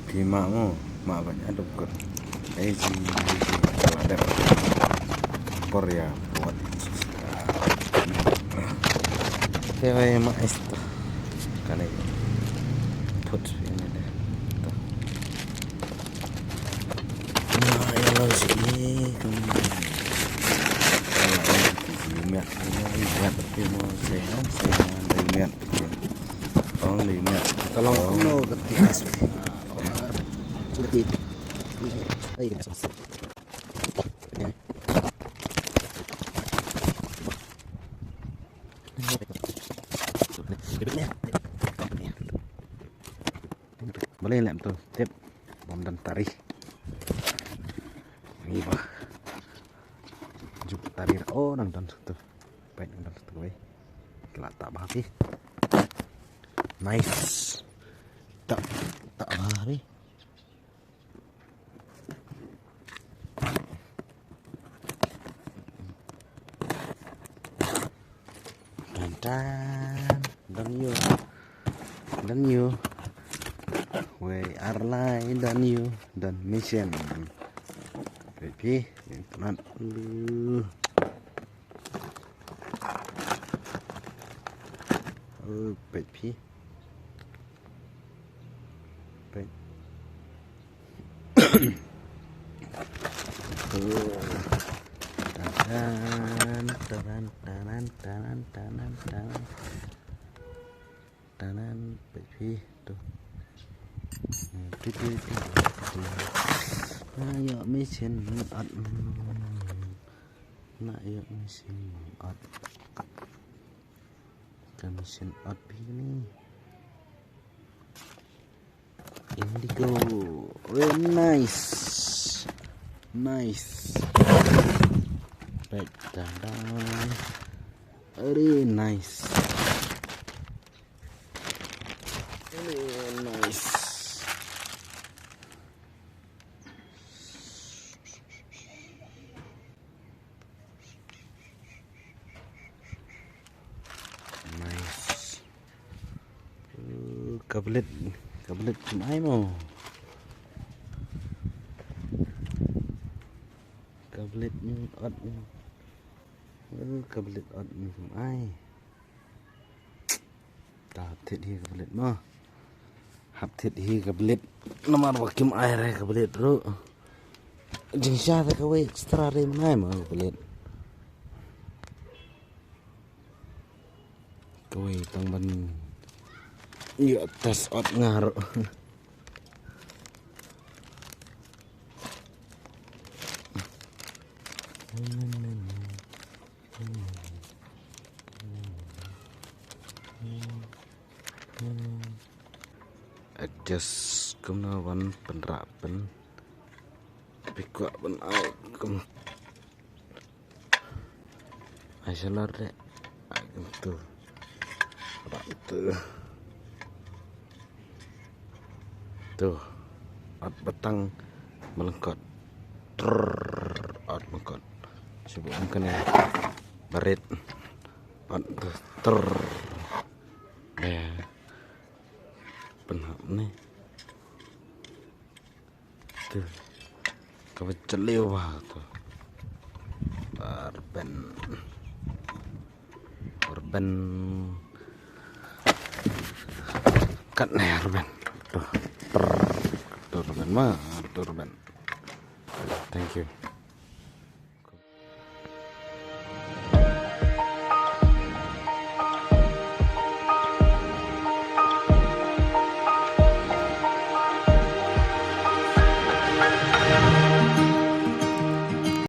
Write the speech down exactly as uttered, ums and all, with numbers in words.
Phi mah mo, mah ban ïa dep kut. Ai ji, ai ji, ka la dep. Por ïa put. Te wei mah ista. Kane. Put phi ne de. To. Mah ïa la ji, kum. Ka la ïa ji miat, miat, miat, miat, miat. Ong dei miat. Ka long kumno ka tias. Ka tias. Ai. Balei lem tu tip bom dan tari. Ni ba. Juk tari. Oh, nang dan tu. Peit nang dan tu wei. Telah tak bah pi. Nice. Tak, tak bah pi. Tan tan. Don you. Don you. Wei arlai don you. Don mission. Peit phi. Peit phi. Peit. Taran, taran, taran, taran, taran, taran. Taran, peit phi tu. Ti, ti, ti, ti. Na ïoh mission ot. Na ïoh mission ot. Ka mission ot phi ni. Indigo. Oh, nice. Nice. Peit, taran. Very nice. Very nice. Nice. Uh, ka blet, ka blet jong ai mo. Ka blet ni ot ni. Uh, ka blet ot ni jong ai. Ta hap thied hi ka blet mo. Hap thied hi ka blet. Namar ba kim ai re ka blet ruh. Jingshisha te kawei extra re mynai mo ka blet. Kawei tang ban ïoh test ot nga ruh. Adjust kumno ban pynrah pyn. Phi kwah ban ai kum. Ai shalor de. Ai kum tu. Rah tu. Tu. Ot batang melengkot. Trrrr, ot melengkot. Shu buh ong kane barit. Ot tu. Trrrr. Eh. Pynhap ni. Tu. Kaba jylliew bha tu. Rben. Rben. Katne rben. Tu. Trrr. Tu rben ma. Tu rben. Thank you.